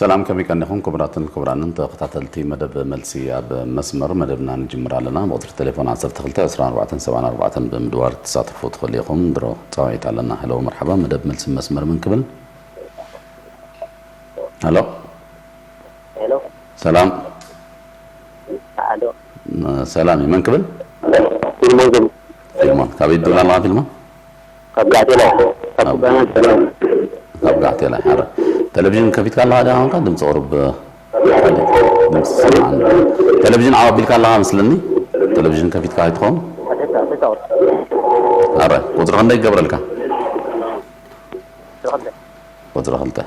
ሰላም፣ ከመይ ቀኒኹም ክቡራትን ክቡራንን ተኸታተልቲ መደብ መልሲ ኣብ መስመር? መደብና ንጅምር ኣለና። ብቁጽሪ ቴሌፎን ዓሰርተ ክልተ ዕስራን ኣርባዕተን ሰብዓን ኣርባዕተን ብምድዋል ክትሳተፉ ትኽእሉ ኢኹም። ድሮ ጻውዒት ኣለና። ሄሎ፣ መርሓባ፣ መደብ መልሲ መስመር፣ መን ክብል? ሄሎ። ሄሎ። ሰላም። ሄሎ። ሰላም፣ መን ክብል? ፊልሞን ክብል። ፊልሞን፣ ካበይ ትድውል ኣለኻ ፊልሞን? ካብ ጋዕቴላ። ካብ ካብ ኩባና ሰላም። ካብ ጋዕቴላ፣ ሓረ። ቴሌቪዥን ከፊትካ ኣለኻ ዲኻ? ድምፂ ቁሩብ፣ ድምፂ ዝሰማዕ ኣሎ። ቴሌቪዥን ዓው ኣቢልካ ኣለኻ መስለኒ? ቴሌቪዥን ከፊትካ ኣይትኸውን? ሓረ፣ ቁፅሪ ክንደይ ክገብረልካ? ቁፅሪ ክልተ።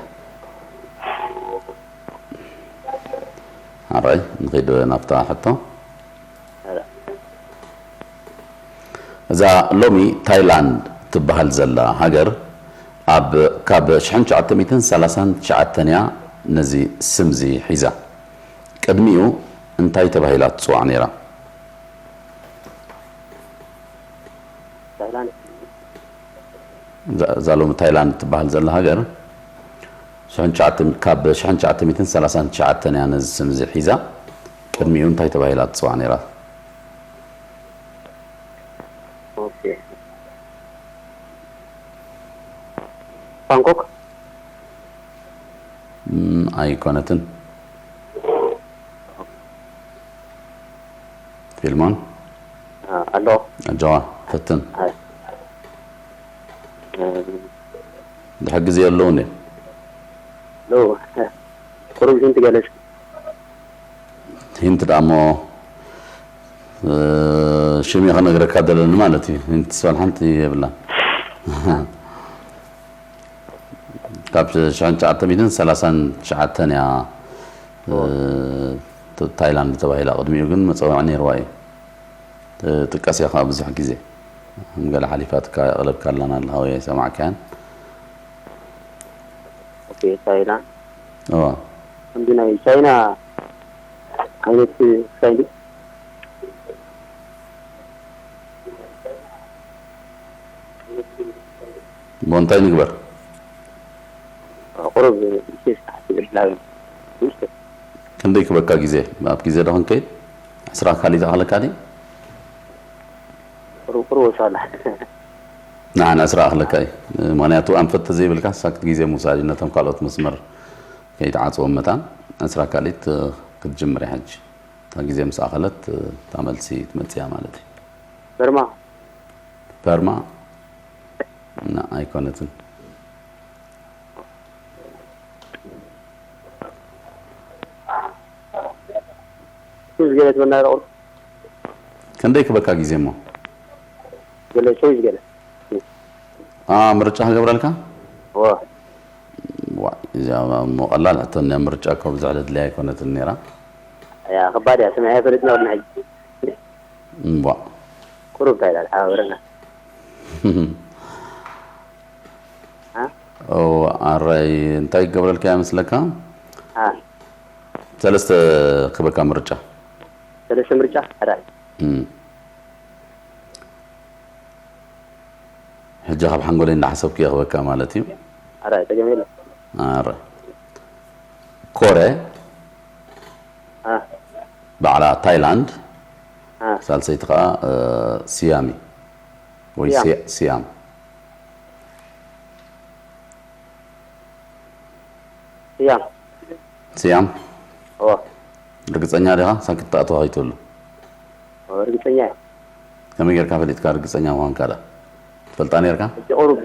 ኣራይ፣ ንኸይድ ናብታ ሕቶ። እዛ ሎሚ ታይላንድ ትበሃል ዘላ ሃገር ኣብ፣ ካብ ሽሕን ትሽዓተ ሚእትን ሰላሳን ትሽዓተን እያ ነዚ ስምዚ ሒዛ። ቅድሚኡ እንታይ ተባሂላ ትጽዋዕ ነይራ? ታይላንድ። እዛ፣ እዛ ሎሚ ታይላንድ ትበሃል ዘላ ሃገር ሽሕን ትሽዓተ፣ ካብ ሽሕን ትሽዓተ ሚእትን ሰላሳን ትሽዓተን እያ ነዚ ስም እዚ ሒዛ። ቅድሚኡ እንታይ ተባሂላ ትጽዋዕ ነይራ? ኦኬ። ባንኮክ? እም፣ ኣይኮነትን። ፊልሞን? አ፣ ኣሎ። ኣጆኻ፣ ፈትን። ኣይ። እም። ድሕር ግዜ ኣለዉ እንዴ? ኣለዉ። ቁሩብ ሂንት ገለሽ። ሂንት ደኣ እሞ፣ እ፣ ሽም እየ ክነግረካ ደለኒ ማለት እዩ። ሂንት ስበል ሓንቲ የብላን። ካብ ሽሕን ትሽዓተ ሚእትን ሰላሳን ትሽዓተን እያ፣ እ፣ ት-፣ ታይላንድ ተባሂላ። ቅድሚኡ ግን መጸውዒ ነይርዋ እዩ። ትጥቀስ እያ ከዓ ብዙሕ ግዜ። ከም ገለ ሓሊፋትካ የቕለብካ ኣላን ኣለኻ ወይ ኣይሰማዕካያን? ኦኬ፣ ቻይና። እዋ። ከምዚ ናይ ቻይና ዓይነት ስታይል። እሞ እንታይ ንግበር? ቁሩብ ሴፍ ትብል። ክንደይ ክበካ ግዜ? ኣብ ግዜ ዶ ክንከይድ? ዕስራ ካሊእ ዝኣኽለካ ድዩ? ቁሩብ፣ ቁሩብ ወሳላ። ንዓን ዕስራ ኣኽለካ እዩ። ምኽንያቱ ኣንፈት ተዘይብልካ ሳክት ግዜ ምውሳድ እዩ። ነቶም ካልኦት መስመር ከይትዓጽዎም መታን ዕስራ ካሊት ክትጅምር እያ ሕጂ። እታ ግዜ ምስ ኣኸለት፣ እታ መልሲ ትመጽእ እያ ማለት እዩ። በርማ። በርማ? ና፣ ኣይኮነትን። ቹዝ ገለ ትበልና ዶ ቁሩብ? ክንደይ ክበካ ግዜ እሞ? ገለ ቹዝ ገለ። አ፣ ምርጫ ክገብረልካ? እወ። ዋ፣ እዚኣ እሞ ቀላል ሕቶ እንድያ። ምርጫ እኮ ብዙሕ ዘድልያ ኣይኮነትን ነይራ። እያ፣ ከባድ እያ። ሰሚዐ ኣይፈልጥን ቅድሚ ሕጂ። እምቧ። ቁሩብ እንታይ ኢላ ሓባብረና? እ? ኦ፣ ኣራይ እንታይ ክገብረልካ እያ መስለካ? እ። ሰለስተ ክበካ ምርጫ። ሰለስተ ምርጫ? ኣራይ። እም። ሕጂ ካብ ሓንጎለይ እንዳሓሰብኩ እየ ክበካ ማለት እዩ። ኣራይ፣ ጸገም የለን። ኣረ። ኮረ። እ። ባዕላ ታይላንድ። እ። ሳልሰይቲ ከዓ፣ እ፣ ሲያሚ። ወይ ሲያም። ሲያ-፣ ሲያም። ሲያም። ሲያም? እወ። ርግጸኛ ዲኻ? ሳክት ተኣትዋ ከይትብሉ። እወ፣ ርግጸኛ እየ። ከመይ ጌርካ ፈሊጥካ ርግጸኛ ምዃንካ ደኣ? ትፈልጣ ኔርካ? ሕጂ ቁሩብ፣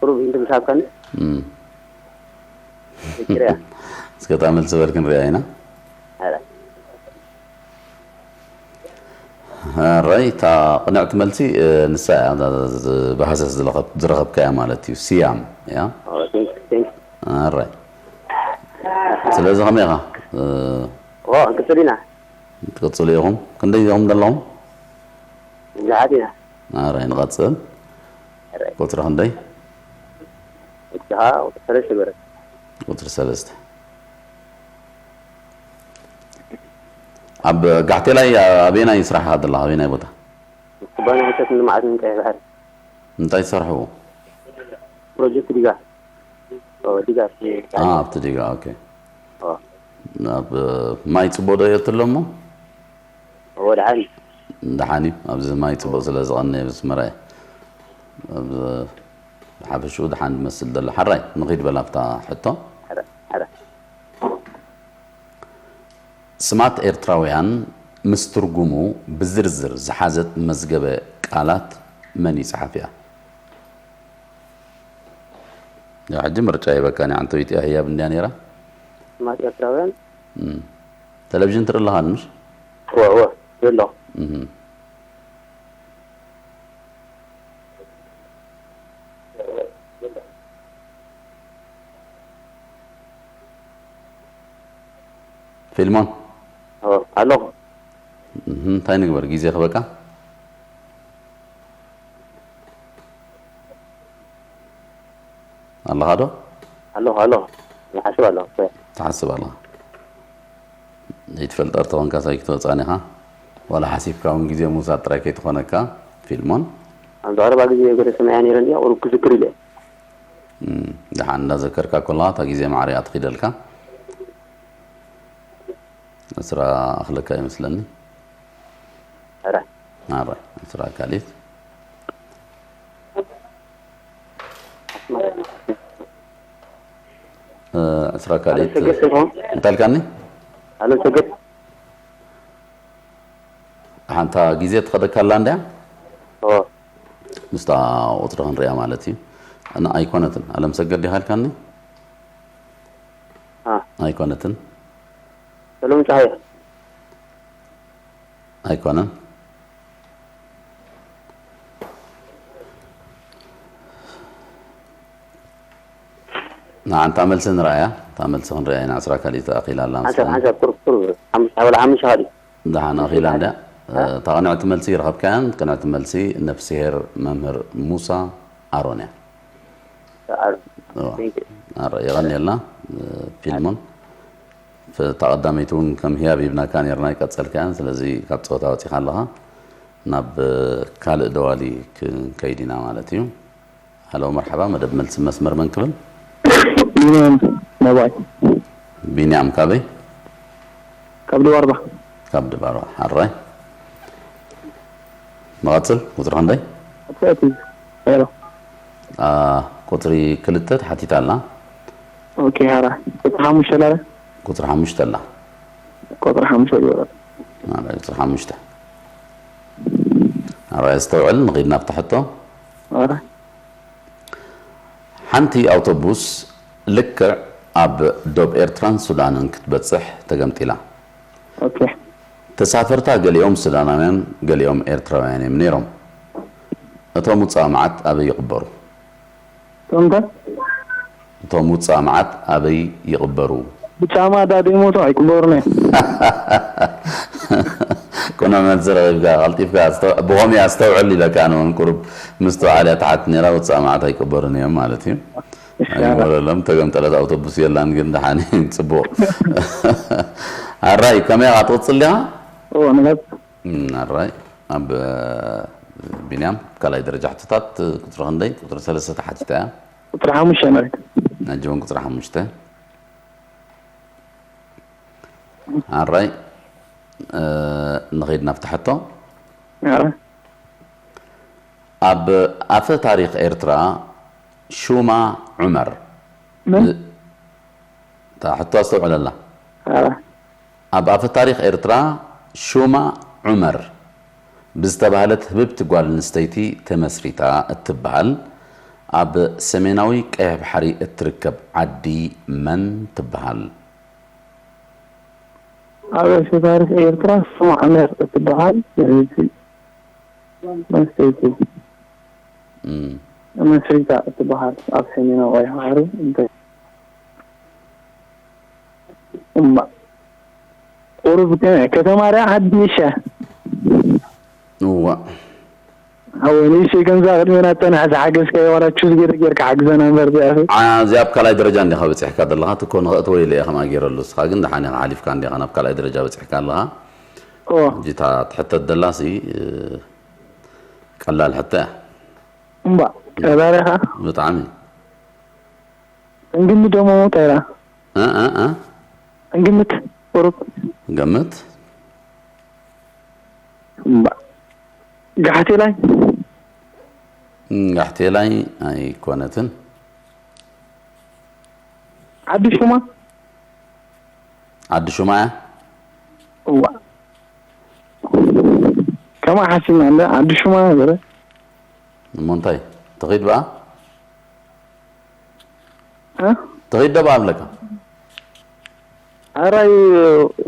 ቁሩብ ሂንት ምስ ሃብካኒ። እም። ፍቅር እያ። እስከ እታ መልሲ በል ክንሪኣ ኢና። ኣረ። ኣራይ፣ እታ ቅንዕቲ መልሲ፣ እ፣ ንሳ እያ። እዛ ዝ-፣ ዝ-፣ ብሃሰስ ዝለኸብ-፣ ዝረኸብካያ ማለት እዩ። ሲያም እያ። ኦ፣ ቴንክ፣ ቴንክ። ኣራይ። ስለዚ ከመይ ኢኻ? እ፣ ኦ፣ ክንቅጽል ኢና። ትቅጽሉ ኢኹም? ክንደይ ኢኹም ዘለኹም? ብዙሓት ኢና። ኣራይ፣ ንቐጽል። ኣራይ። ቁጽሪ ክንደይ? ቁጽሪ ኸዓ ቁጽሪ ሰለስተ ግበረት። ቁጽሪ ሰለስተ። ኣብ ጋሕቴላይ ኣበየናይ ስራሕ ኢኻ ዘለኻ? ኣበየናይ ቦታ? ኩባንያ ሕትመትን ልምዓትን ቀይሕ ባሕሪ። እንታይ ትሰርሕዎ? ፕሮጀክት ዲጋ። ኦ፣ ዲጋ፣ እ፣ አ፣ ኣብቲ ዲጋ፣ ኦኬ። ኣብ ማይ ጽቡቕ ዶ የትሎ እሞ? እዎ ደሓን እዩ። ደሓን እዩ። ኣብዚ ማይ ጽቡቕ ስለ ዝቐነየ ብስመራ እየ። ኣብ ሓፈሽኡ ደሓን ዝመስል ዘሎ። ሓራይ ንኺድ በላ ኣብታ ሕቶ። ሕረ- ሕረ። ስማት ኤርትራውያን ምስ ትርጉሙ ብዝርዝር ዝሓዘት መዝገበ ቃላት መን እዩ ጸሓፊኣ? ያው ሕጂ ምርጫ ይበቃ ኒ ዓንተዊት እያ ህያብ እንድያ ነይራ። ስማት ኤርትራውያን እም። ቴሌቪዥን ትርኢ ኣለኻ ምሽ? እወ እወ ዘሎ እም። ፊልሞን እወ ኣለኹ። እም፣ እንታይ ንግበር ግዜ ክበቃ ኣለኻ ዶ? ኣለኹ ኣለኹ ይሓስብ ኣለኹ። ትሓስብ ኣለኻ። ዘይትፈልጥ ኣርተኾንካ ሳይ ክትወፅኣን ኢኻ። ዋላ ሓሲብካ እውን ግዜ ምውሳድ ጥራይ ከይትኾነካ ፊልሞን። ኣብ ቀረባ ግዜ ገለ ሰማያ ነይረ እንዲያ ቁሩብ ክዝክር ኢለ። እም፣ ደሓን እንዳዘከርካ ኮላ እታ ግዜ ማዕሪኣ ትኺደልካ። ዕስራ ኣኽለካ ይመስለኒ። ኧረ ኣረ ዕስራ ካሊት እ፣ ዕስራ ካሊት ሰገድ ሴፎ እንታልካኒ? ኣሎ ሰገድ ሓንታ ግዜ ትኸደካላ እንድያ ኦ ምስታ ቁፅሪ ክንሪኣ ማለት እዩ። እና ኣይኮነትን ኣለም ሰገድ ዲኻ ኢልካኒ? አ ኣይኮነትን ሰሎሞን ጸሃየ ኣይኮነን። ንዓንታ መልሲ ንርኣያ። እታ መልሲ ክንርኣያ ኢና። ዕስራ ካሊት ኣኺላ ኣላ ሓንሳብ መስለኒ። ሓንሳብ ቁሩብ ቁሩብ ሓሙሽተ ሓሙሽተ ሓሙሽተ ካሊ ደሓን ኣኺላ እንድያ። እታ ቅንዕቲ መልሲ ይረኸብካያን ቅንዕቲ መልሲ ነፍስሄር መምህር ሙሳ ኣሮን እያ። ሰዓር እዋ። Thank you. ኣረ የቐንየልና ፊልሞን። እታ ቀዳመይቲ እውን ከም ህያብ ሂብናካ ነርና ይቀጸልካያን። ስለዚ ካብ ጸወታ ወጺኻ ኣለኻ። ናብ ካልእ ደዋሊ ክንከይድ ኢና ማለት እዩ። ሃሎ መርሓባ፣ መደብ መልሲ መስመር መን ክብል? ቢንያም ነባይ ቢንያም ካበይ? ካብ ድባርባ ካብ ድባርባ። ሓራይ መቐጽል ቁጽሪ ክንደይ? ኣትያት እዩ ሄሎ አ፣ ቁጽሪ ክልተ ተሓቲታ ኣላ። ኦኬ ሃራ ቁፅሪ ሓሙሽተ ላለ ቁጽሪ ሓሙሽተ ኣላ። ቁፅሪ ሓሙሽተ ዝበለ ማለት ቁጽሪ ሓሙሽተ። ኣራይ ኣስተውዕል፣ ንኺድ ናብታ ሕቶ። ኧረ ሓንቲ ኣውቶቡስ ልክዕ ኣብ ዶብ ኤርትራን ሱዳንን ክትበጽሕ ተገምጢላ። ኦኬ ተሳፈርታ ገሊኦም ሱዳናውያን ገሊኦም ኤርትራውያን እዮም ነይሮም። እቶም ውጻእ መዓት ኣበይ ይቕበሩ? ከምታ እቶም ውጻእ መዓት ኣበይ ይቕበሩ? ብጫማ ዳ ዘይሞቱ ኣይቅበሩን እዮም ቁኑዕ መልሲ ረኺብካ፣ ቀልጢፍካ ኣስተው-፣ ብኸምኡ ኣስተውዕል ኢለካ፣ ኣነ እውን ቁሩብ ምስትውዓል እያ ትሓት ነይራ። ውጻእ መዓት ኣይቅበሩን እዮም ማለት እዩ። ኣይወረሎም፣ ተገምጠለት ኣውቶቡስ የላን፣ ግን ደሓን እዩ፣ ጽቡቕ። ኣራይ፣ ከመይ ኢኻ ትቕጽል ዲኻ? እዎ ንጋት እም፣ ኣራይ፣ ኣብ ቢንያም ካልኣይ ደረጃ ሕቶታት ቁጽሪ ክንደይ? ቁጽሪ ሰለስተ ተሓቲታ እያ። ቁፅሪ ሓሙሽተ ማለት ነጂ እውን ቁጽሪ ሓሙሽተ። ኣራይ፣ እ፣ ንኸይድ ናብቲ ሕቶ። ኧረ ኣብ ኣፈ ታሪኽ ኤርትራ ሹማ ዑመር ምን ብ-፣ እታ ሕቶ ኣስተውዕለላ። ኧረ ኣብ ኣፈ ታሪኽ ኤርትራ ሹማ ዑመር ብዝተባህለት ህብብቲ ጓል ኣንስተይቲ ተመስሪታ እትበሃል ኣብ ሰሜናዊ ቀይሕ ባሕሪ እትርከብ ዓዲ መን ትበሃል? ኣብ ርእሲ ታሪኽ ኤርትራ ሹማ ዑመር እትበሃል ህብብቲ ጓል ኣንስተይቲ እም፣ ተመስሪታ እትበሃል ኣብ ሰሜናዊ ቀይሕ ባሕሪ እንታይ እማ ቁሩብ ከ-፣ ከተማ ርያ ዓዲ እሻ እዋ። ኣወ ንእሽተይ ከምዛ ቅድሜና ጸናሕ ዝሓገዝካዮ ዋላ ቹዝ ገይረ ጌርካ ሓግዘና እምበር እዚኣ ኸ። ዓ-፣ እዚኣ ኣብ ካልኣይ ደረጃ እንዲኻ በጺሕካ ዘለኻ፣ ትኮ ንኸእትዎ ኢለ እየ ከምኣ ገይረሉ። ንስኻ ግን ደሓን ኢኻ ሓሊፍካ እንዲኻ ናብ ካልኣይ ደረጃ በጺሕካ ኣለኻ። ኦ ሕጂ እታ ትሕተት ደላሲ፣ እ፣ ቀላል ሕቶ እያ። እምባ ቀዳሪኻ ብጣዕሚ። እንግምት ደሞ ተራ እ፣ እ፣ እ? እንግምት ቁሩብ። ገምት። እምባ-፣ ጋሕቴላይ። እም፣ ጋሕቴላይ ኣይኮነትን። ዓዲ ሹማ። ዓዲ ሹማ እያ። እዋ። ከማ ሓሲብና እንደ ዓዲ ሹማ ነበረ። እሞ እንታይ? ትኺድ በኣ? እ? ትኺድ ዶ በኣ ብለካ? ኣራይ፣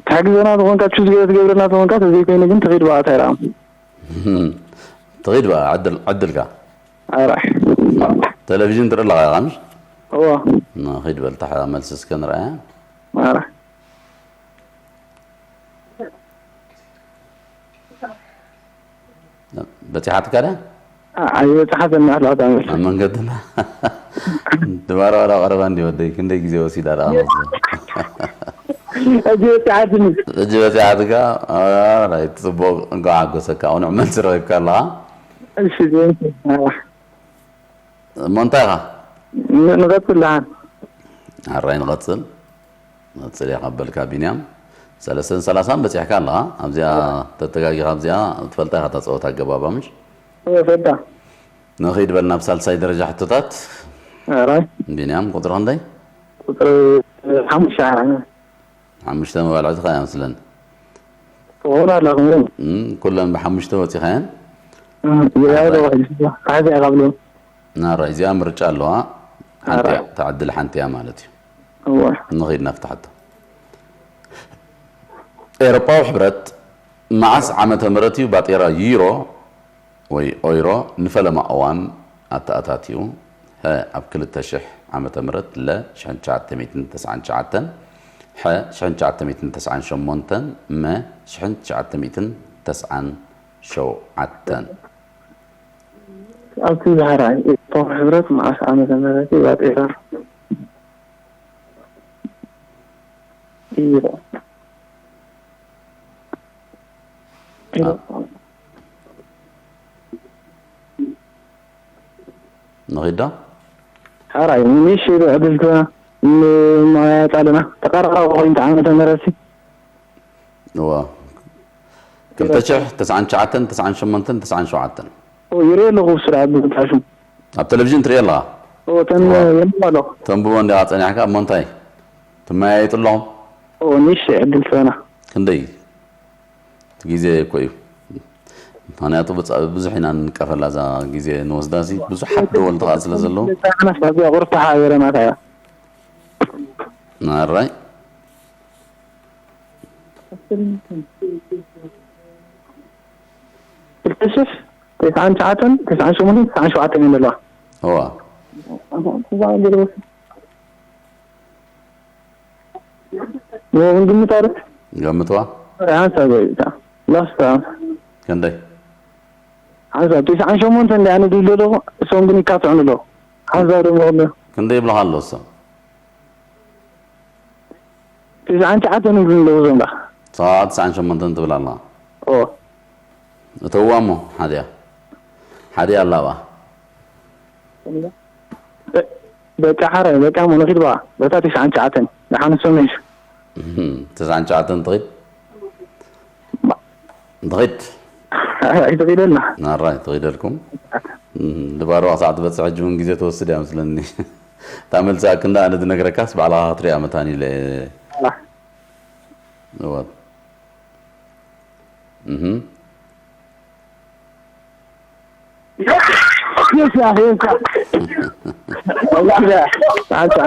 ትሕግዘና ተኾንካ፣ ቹዝ ገለ ትገብረና ተኾንካ፣ ተዘይኮይኑ ግን ትኺድ በኣ፣ እንታይ ደኣ? ትኺድ በኣ፣ ዕድል፣ ዕድልካ። ኣራይ። ቴሌቪዥን ትርኢ ኣለኻ ኢኻ፣ ምሽ? እዋ። ንኺድ በል፣ ታሕ-፣ መልሲ እስከ ንርኣያ። ኣራይ። በጺሓትካ ድያ? ኣ-፣ ኣይበጽሓትን፣ ኣሕላፍ ኣመል። ኣብ መንገድና። ድባራ ዋላ ቀረባ እንዲ ወደይ፣ ክንደይ ግዜ ወሲዳ ደኣ መስሎ። ሕጂ በጺሓትኒ። ሕጂ በጺሓትካ፣ ኣራይ፣ ጽቡቕ፣ እንኳዕ ሓጎሰካ። ቅኑዕ መልሲ ረኺብካ ኣለኻ። እሺ፣ ዜንኪ። ኣዋ። እሞ እንታይ ኢኻ? ን-፣ ንቐጽል ደሓን። ኣራይ፣ ንቐጽል። መጽእ ኢኻ በልካ ቢንያም። ሰለስተን ሰላሳን በጺሕካ ኣለኻ። ኣብዚኣ ተተጋጊኻ ኣብዚኣ ትፈልጣ ኢኻ እታ ጸወታ ኣገባባ ምሽ? እወ፣ ፈልጣ። ንኺድ በል ናብ ሳልሳይ ደረጃ ሕቶታት። ኣራይ። ቢንያም ቁጽሪ ክንደይ? ቁጽሪ ሓሙሽተ። ሓሙሽተ ምባል ዕድኻ እያ መስለኒ። ትኸውን ኣላ፣ ክምሩ። እም፣ ኩለን ብሓሙሽተ ወጺኻየን? እም፣ ይርኣዩ ኣለዋ፣ ሕጂ። ካሕዚ እያ ካብሎም። ናራይ፣ እዚኣ ምርጫ ኣለዋ። ሓንቲ እያ፣ ኣራይ። እታ ዕድል ሓንቲ እያ ማለት እዩ። እወ። ንኺድ ናብቲ ሕቶ። ኤውሮጳዊ ሕብረት መዓስ ዓመተ ምህረት እዩ ባጤራ ዩሮ ወይ ኦይሮ ንፈለማ እዋን ኣተኣታትዩ? ሀ ኣብ ክልተ ሽሕ ዓመተ ምህረት፣ ለ ሽሕን ትሽዓተ ሚእትን ተስዓን ትሽዓተን፣ ሐ ሽሕን ትሽዓተ ሚእትን ተስዓን ሸሞንተን፣ መ ሽሕን ትሽዓተ ሚእትን ተስዓን ሸውዓተን። ኣብቲ ዛህራይ ኤውሮጳዊ ሕብረት መዓስ ዓመተ ምህረት እዩ ባጤራ ዩሮ? አ-፣ ንኺድ ዶ? ሓራይ፣ ንእሽተይ ዕድል ተ-፣ ን-፣ ንመያየጥ ኣለና። ተቀራራቢ ኮይኑ ዓመተ ምህረት ሲ? እዋ። ክልተ ሽሕ፣ ተስዓን ትሽዓተን፣ ተስዓን ሸሞንተን፣ ተስዓን ሸውዓተን። ኦ፣ ይርኢ ኣለኹ ብስርዓት ብምጣሹ። ኣብ ቴሌቪዥን ትርኢ ኣለኻ? ኦ፣ ተን-፣ እዋ። የንብብ ኣለኹ። ተንብቦ እንዲኻ ጸኒሕካ፣ እሞ እንታይ? ትመያየጡ ኣለኹም? ኦ፣ ንእሽተይ ዕድል ትበና። ክንደይ? እቲ ግዜ እኮ እዩ። ምኽንያቱ ብጻ-፣ ብዙሕ ኢና ንቀፈላ እዛ ግዜ ንወስዳ ሲ፣ ብዙሓት ደወልቲ ኸኣ ስለ ዘለዉ። ንሕና ሲ ኣብዚኣ ቁሩብ ተሓባቢረናታ እያ። ኣራይ። ክልተ ሽሕ፣ ተስዓን ትሽዓተን፣ ተስዓን ሸሞንተን፣ ተስዓን ሸውዓተን እየን ዘለዋ። እዋ። እዛ ገለ ወስ-፣ ዎ፣ ክንግምት ኣይደል? ገምትዋ። ሓንሳብ እታ ላስታ። ክንደይ? ሓንሳብ ተስዓን ሸሞንተን እንዲ ኣነ ድብል ኣለኹ፣ እሶም ግን ይካትዑን ኣለዉ። ሓንሳብ ደሞ ክንደይ? ክንደይ ይብልኻ ኣለዉ እሶም? ተስዓን ትሽዓተን ይብሉ ኣለዉ እዞም ደኣ። ሰብዓ ተስዓን ሸሞንተን ትብል ኣለኻ? ኦ። እተዋ እሞ፣ ሓዲኣ። ሓዲኣ ኣላ ኣብኣ። በ-፣ በቃ ሓራይ፣ በቃ እሞ ንኺድ በኣ። በታ ተስዓን ትሽዓተን። ደሓን እሶም ይሕሹ። እህም፣ ተስዓን ትሽዓተን ትኺድ? ባ- ትኺድ? ኣይትኺደልና። ናራይ፣ ትኺደልኩም። እህም፣ ድባርዋ ክሳዕ ትበጽሕ ሕጂ እውን ግዜ ትወስድ እያ መስለኒ። እታ መልሲ ኣክንዳ ኣነ ዝነግረካስ ባዕልኻ ክትሪኣ መታን ኢለ። ኣላ። እወ። እህም። የሳ፣ የሳ። ኣንተ፣ ኣንተ።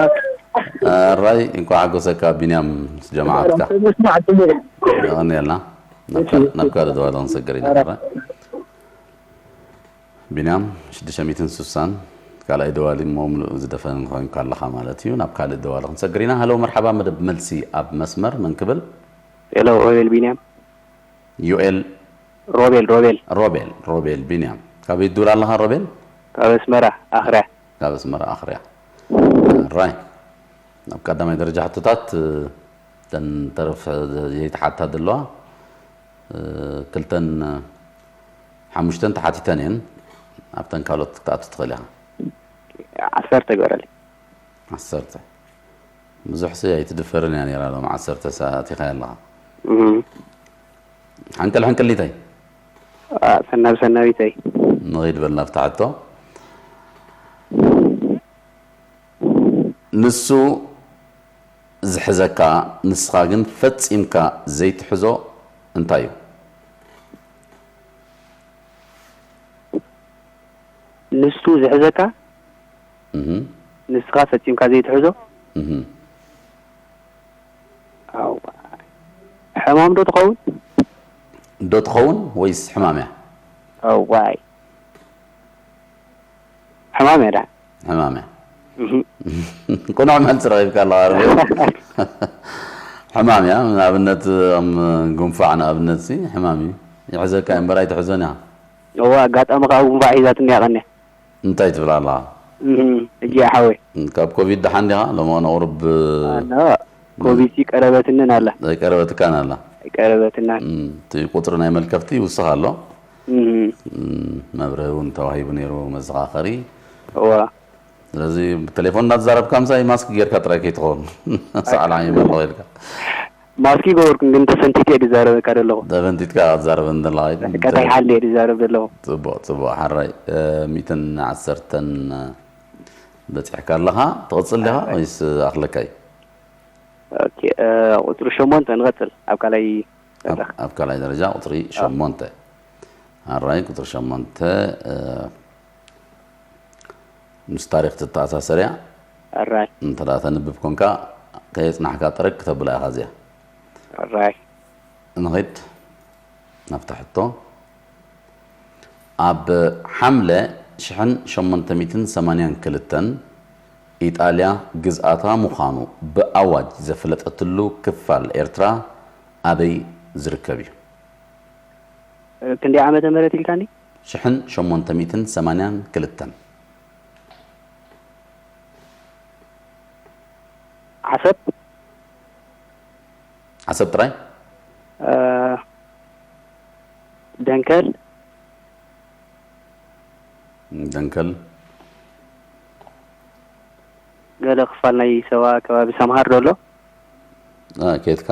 ኣራይ፣ እንኳዕ ሓጎሰካ ቢንያም ምስ ጀማዓትካ። ተመስማዕ ጽቡቕ። የቐንየልና። ናብ እሺ። ካል-፣ ናብ ካልእ ደዋለ ክንሰግር ኢና። ኣራ። ኣራይ። ቢንያም፣ ሽዱሽተ ሚእትን ስሳን ካልኣይ ደዋሊ እሞ ምሉእ ዝደፈን ኮይንካ ኣለኻ ማለት እዩ። ናብ ካልእ ደዋሊ ክንሰግር ኢና። ሃሎ፣ መርሓባ፣ መደብ መልሲ ኣብ መስመር መን ክብል? ሄሎ፣ ሮቤል ቢንያም። ዮኤል። ሮቤል፣ ሮቤል። ሮቤል፣ ሮቤል ቢንያም። ካበይ ትድውል ኣለኻ ሮቤል? ካብ ኣስመራ ኣኽርያ። ካብ ኣስመራ ኣኽርያ። ራይ። ኣብ ቀዳማይ ደረጃ ሕቶታት፣ እተን ተረፍ ዘይተሓታ ዘለዋ፣ ክልተን ሓሙሽተን ተሓቲተን እየን። ኣብተን ካልኦት ክትኣቱ ትኽእል ኢኻ። ዓሰርተ ግበረለይ። ዓሰርተ። ብዙሕሲ ኣይትድፈርን እያ ነይራ ሎም ዓሰርተ ሰዓት ኢኻ ኣለኻ። እም። ሓንቀል ሓንቀሊተይ አ፣ ሰናብ ሰናቢተይ። ንኺድ በልና ኣብታ ሕቶ። ንሱ ዝሕዘካ፣ ንስኻ ግን ፈጺምካ ዘይትሕዞ እንታይ እዩ? ንሱ ዝሕዘካ፣ እህ፣ ንስኻ ፈጺምካ ዘይትሕዞ። እህ። ኣዋ፣ ሕማም ዶ ትኸውን? ዶ ትኸውን ወይስ ሕማም እያ? ኣዋይ፣ ሕማም እያ ዳ። ሕማም እያ። እህ። ቁኑዕ መልሲ ረኺብካ ኣለኻ፣ ሮቤል። ሕማም እያ። ንኣብነት፣ ከም ጉንፋዕ ንኣብነት ሲ ሕማም እዩ። ይሕዘካ እምበር ኣይትሕዞን ኢኻ። እዋ፣ ኣጋጣሚ ከዓ ጉንፋዕ ሒዛትኒ እያ ቀንያ። እንታይ ትብል ኣለኻ? እህ፣ እጂ ሓወይ። ካብ ኮቪድ ደሓን ዲኻ? ሎሚ ቁሩብ ኣነ ኮቪድ ሲ ቀረበትንን ኣላ። ኣይቀረበትካን ኣላ። ኣይቀረበትናን። እም፣ እቲ ቁፅሪ ናይ መልከፍቲ ይውስኽ ኣሎ። እህ። እም፣ መብርሂ እውን ተዋሂቡ ነይሩ፣ መዘኻኸሪ። እዋ። ስለዚ ብቴሌፎን እናተዛረብካ ምሳይ ማስክ ጌርካ ጥራይ ከይትኸውን። ሰዓል ዓሚ ኣለኹ ኢልካ። ማስክ ይገበርኩ፣ ግን ተፈንቲተ እየ ዝዛረበካ ዘለኹ። ተፈንቲትካ ትዛረበኒ ዘለኻ ኢሉ። ቀጣይ ሓሊ እየ ዝዛረብ ዘለኹ። ጽቡቕ፣ ጽቡቕ። ሓራይ፣ እ፣ ሚእትን ዓሰርተን በጺሕካ ኣለኻ። ትቕጽል ዲኻ ሓራይ። ወይስ ኣኽለካ እዩ? ኦኬ፣ እ፣ ቁጽሪ ሸሞንተ ንቐጽል። ኣብ ካልኣይ ኣብ፣ ደረጃ። ኣብ ካልኣይ ደረጃ ቁጽሪ ኣዎ። ሸሞንተ። ሓራይ፣ ቁጽሪ ሸሞንተ፣ እ፣ ምስ ታሪኽ ትተኣሳሰር እያ። ኣራይ። እንተ ደኣ ተንብብ ኮንካ፣ ከየጽናሕካ ጠረግ ክተብላ ኢኻ እዚኣ። ኣራይ። ንኺድ ናብታ ሕቶ። ኣብ ሓምለ ሽሕን ሸሞንተ ሚእትን ሰማንያን ክልተን ኢጣልያ ግዝኣታ ምዃኑ ብኣዋጅ ዘፍለጠትሉ ክፋል ኤርትራ ኣበይ ዝርከብ እዩ? ክንደይ ዓመተ ምህረት ኢልካኒ? ሽሕን ሸሞንተ ሚእትን ሰማንያን ክልተን። ዓሰብ? ዓሰብ ጥራይ? እ፣ ደንከል? ደንከል። ገለ ክፋል ናይ ሰባ ከባቢ ሰምሃር ዶ ኣሎ? አ፣ ኬትካ።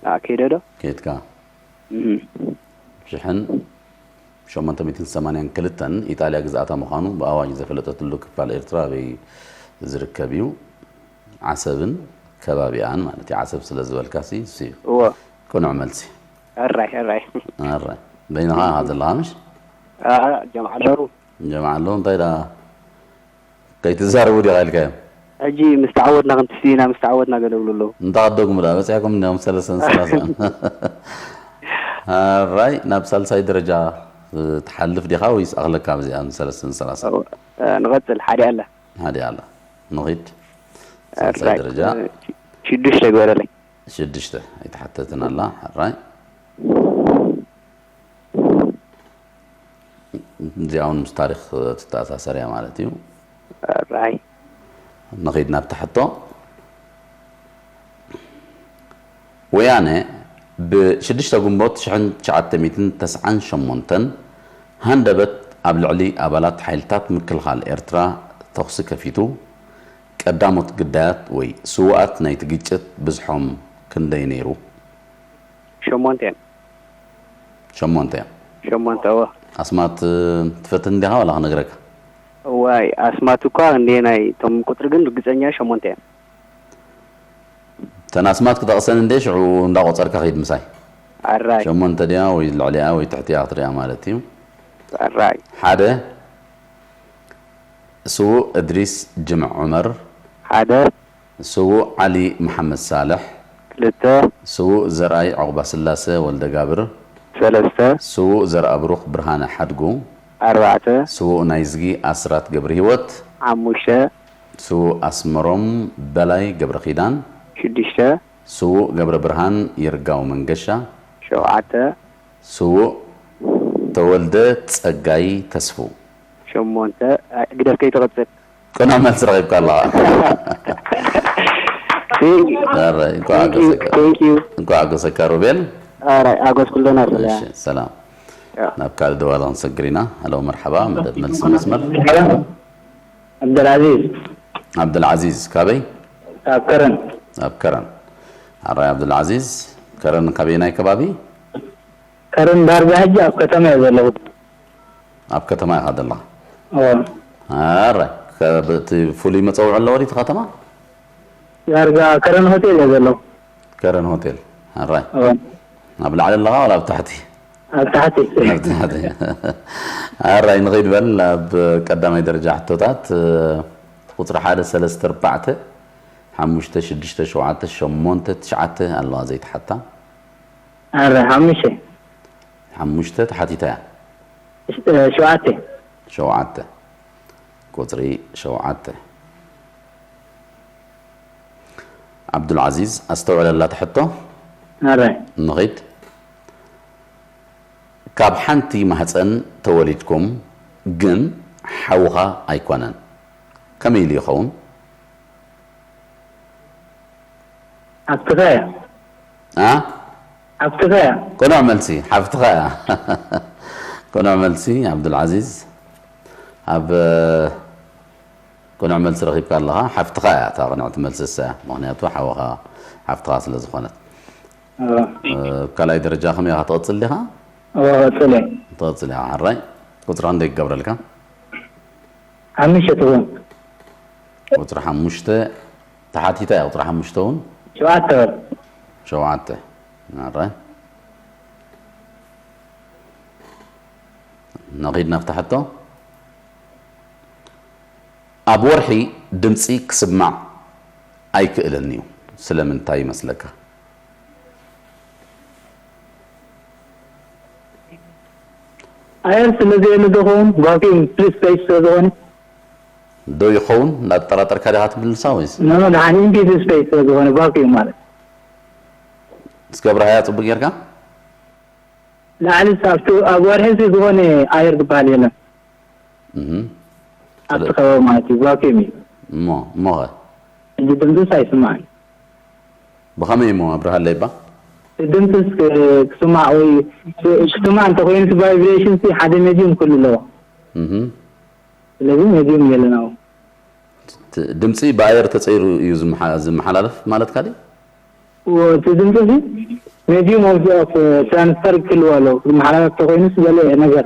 አ፣ ከይደ ዶ? ኬትካ። እም። ሽሕን ሸሞንተ ሚእትን ሰማንያን ክልተን ኢጣልያ ግዝኣታ ምዃኑ ብኣዋጅ ዘፈለጠትሉ ክፋል ኤርትራ ኣበይ ዝርከብ እዩ? ዓሰብን ከባቢኣን ማለት እዩ። ዓሰብ ስለ ዝበልካሲ እሱ እዩ። እወ። ቅኑዕ መልሲ። ኣራይ፣ ኣራይ። ኣራይ። በይንኻ ኢኻ ዘለኻ ምሽ? አ፣ ጀምዓ ኣለዉ። ጀምዓ ኣለዉ፣ እንታይ ደኣ ከይትዛረቡ ዲኻ ኢልካዮም? ሕጂ ምስ ተዓወትና ክንትስቲ ኢና፣ ምስ ተዓወትና ገለ ይብሉ ኣለዉ። እንታ ቀደኩም ደኣ በጺሕኩም እንዲኹም ሰለስተን ሰላሳን። ኣራይ፣ ናብ ሳልሳይ ደረጃ ትሓልፍ ዲኻ ወይስ ኣኽለካ በዚኣ ሰለስተን ሰላሳን? እ፣ ንቐጽል፣ ሓደ ኣላ። ሓደ ኣላ። ንኺድ። ሳልሳይ ኣራይ፣ ደረጃ። እ፣ ሽዱሽተ ግበረለይ። ሽዱሽተ ኣይተሓተትን ኣላ። ኣራይ። እዚኣ እውን ምስ ታሪኽ ትተኣሳሰር እያ ማለት እዩ። ኣራይ። ንኺድ ናብታ ሕቶ። ወያነ ብሽዱሽተ ግንቦት ሽሕን ትሽዓተ ሚእትን ተስዓን ሸሞንተን ሃንደበት ኣብ ልዕሊ ኣባላት ሓይልታት ምክልኻል ኤርትራ ተኹሲ ከፊቱ። ቀዳሞት ግዳያት ወይ ስዉኣት ናይቲ ግጭት ብዝሖም ክንደይ ነይሩ? ሸሞንተ እዮም። ሸሞንተ እዮም። ሸሞንተ፣ እወ። ኣስማት፣ እ፣ ትፈትን ዲኻ ዋላ ክነግረካ? እዋይ፣ ኣስማት እኳ እንዴ ናይ እቶም ቁጽሪ ግን ርግጸኛ ሸሞንተ እዮም። እተን ኣስማት ክጠቕሰን እንዴ ሽዑ እንዳቆጸርካ ኺድ ምሳይ። ኣራይ። ሸሞንተ ድያ ወይ ልዕሊኣ ወይ ትሕቲኣ ክትሪኣ ማለት እዩ። ኣራይ። ሓደ፣ ስዉእ እድሪስ ጅምዕ ዑመር። ሓደ። ስዉእ ዓሊ መሓመድ ሳልሕ። ክልተ። ስዉእ ዘርኣይ ዑቕባስላሰ ወልደጋብር። ሰለስተ። ስዉእ ዘርኣብሩኽ ብርሃነ ሓድጉ። ኣርባዕተ። ስዉእ ናይዝጊ ኣስራት ገብረሂወት። ሓሙሽተ። ስዉእ ኣስመሮም በላይ ገብረኪዳን። ሽዱሽተ። ስዉእ ገብረብርሃን ይርጋው መንገሻ። ሸውዓተ። ስዉእ ተወልደ ጸጋይ ተስፉ። ሸሞንተ። ኣይ፣ ግደፍ ከይትቕጽል። ቅኑዕ መልሲ ረኺብካ ኣለኻ። Thank you. ኣረ፣ እንኳዕ Thank you. ሓጎሰካ። Thank you. እንኳዕ ሓጎሰካ ሮቤል። ኣረ፣ ሓጎስ ኩለና ስለ። እሺ፣ ሰላም። ያ። ናብ ካልእ ደዋለ ክንሰግር ኢና። ሃሎ፣ መርሓባ፣ መደብ መልሲ መስመር። ዓብደልዓዚዝ። ዓብደልዓዚዝ፣ ካበይ? ኣብ ከረን። ኣብ ከረን። ኣራይ ዓብዱልዓዚዝ፣ ከረን ካበየናይ ከባቢ? ከረን ዳርጋ ሕጂ ኣብ ከተማ እየ ዘለኹ። ኣብ ከተማ ኢኻ ዘለኻ? እወ። ኣራይ፣ ከ-፣ እቲ ፍሉይ መጸውዒ ኣለዎ ድዩ እቲ ከተማ? ዳርጋ ከረን ሆቴል እየ ዘለኹ። ከረን ሆቴል። ኣራይ። እወ። ኣብ ላዕሊ ኣለኻ ዋላ ኣብ ታሕቲ? ኣብ ታሕቲ። ኣብ ታሕቲ። ኣራይ፣ ንኸይድ በል ኣብ ቀዳማይ ደረጃ ሕቶታት፣ እ፣ ቁጽሪ ሓደ፣ ሰለስተ፣ ኣርባዕተ፣ ሓሙሽተ፣ ሽዱሽተ፣ ሸውዓተ፣ ሸሞንተ፣ ትሽዓተ ኣለዋ ዘይተሓታ። ኣረ፣ ሓሙሽተ። ሓሙሽተ ተሓቲታ እያ። እ፣ ሸውዓተ። ሸውዓተ። ቁጽሪ ሸውዓተ። ዓብዱልዓዚዝ፣ ኣስተውዕለላ ትሕቶ። ኣረ። ንኺድ። ካብ ሓንቲ ማህፀን ተወሊድኩም ግን ሓውኻ ኣይኮነን። ከመይ ኢሉ ይኸውን? ሓፍትኻ እያ። ኣ? ሓፍትኻ እያ። ቅኑዕ መልሲ፣ ሓፍትኻ እያ። ቅኑዕ መልሲ፣ ዓብዱልዓዚዝ። ኣብ ቅኑዕ መልሲ ረኺብካ ኣለኻ። ሓፍትኻ እያ እታ ቅንዕቲ መልሲ እሳ እያ። ምኽንያቱ ሓውኻ ሓፍትኻ ስለ ዝኾነት። እወ። እ፣ ካልኣይ ደረጃ ከመይ ኢኻ ትቕጽል ዲኻ? እወ፣ እቐጽል እየ። ትቕጽል ኢኻ። ሕራይ። ቁጽሪ ክንደይ ክገብረልካ? ሓሙሽተ ትኹን። ቁጽሪ ሓሙሽተ ተሓቲታ እያ። ቁጽሪ ሓሙሽተ እውን? ሸውዓተ በል። ሸውዓተ። ሕራይ። ነኺድ ናብታ ሕቶ። ኣብ ወርሒ ድምጺ ክስማዕ ኣይክእልን እዩ። ስለምንታይ ይመስለካ? ኣየር ስለ ዘየለ ዶ ኸውን? ቫክዩም ፍሪ ስፔስ ስለ ዝኾነ። ዶ ይኸውን? እንዳተጠራጠርካ ዲኻ ትምልሳ ወይስ? ኖ፣ ኖ፣ ደሓን ኢምፒቲ ስፔስ ስለ ዝኾነ ቫክዩም ማለት። እስከ ኣብርሃያ ጽቡቅ ጌርካ? ላዕሊ ኣብቲ ኣብ ወርሒ እዚ ዝኾነ ኣየር ዝበሃል የለን። እህ። ኣብቲ ከባቢ ማለት እዩ፣ ቫክዩም እዩ። እሞ፣ እሞ ኸ? ሕጂ ድምፅስ ኣይስማዕን። ብኸመይ እሞ ኣብርሃለይ እባ? ድምፅስ ክ-፣ ክስማዕ ወይ ክ-፣ ክስማዕ እንተኮይኑ እቲ ቫይብሬሽን ሲ ሓደ ሜድዩም ክህሉ ኣለዎ። እህ። ስለዚ ሜድዩም የለን ኣብኡ። ት-፣ ድምፂ ብኣየር ተፀይሩ እዩ ዝመሓ-፣ ዝመሓላለፍ ማለትካ ድዩ? ዎ፣ እቲ ድምፂ እዚ ሜድዩም ኦፍ፣ ኦፍ ትራንስፈር ክህልዎ ኣለዎ። ክመሓላለፍ ተኮይኑስ ገለ ነገር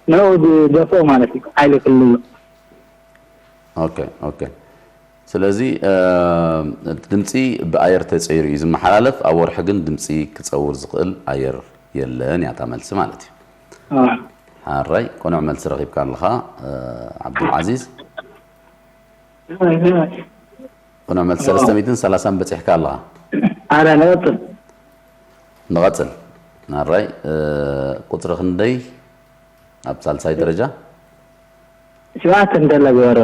ንዕኡ ዝደፍኦ ማለት እዩ። ሓይሊ ክህልዎ። ኦኬ፣ ኦኬ። ስለዚ፣ እ፣ ድምፂ ብኣየር ተፀይሩ እዩ ዝመሓላለፍ። ኣብ ወርሒ ግን ድምፂ ክፀውር ዝኽእል ኣየር የለን እያ እታ መልሲ ማለት እዩ። ኣዎ። ሓራይ፣ ቅኑዕ መልሲ ረኺብካ ኣለኻ፣ እ፣ ዓብዱልዓዚዝ። ኣዎ። ቅኑዕ መልሲ፣ ሰለስተ ሚእትን ሰላሳን በጺሕካ ኣለኻ። ኣረ፣ ንቐጽል። ንቐጽል። ኣራይ፣ እ፣ ቁጽሪ ክንደይ ኣብ ሳልሳይ ደረጃ? ሸውዓተ እንተላ ግበሮ።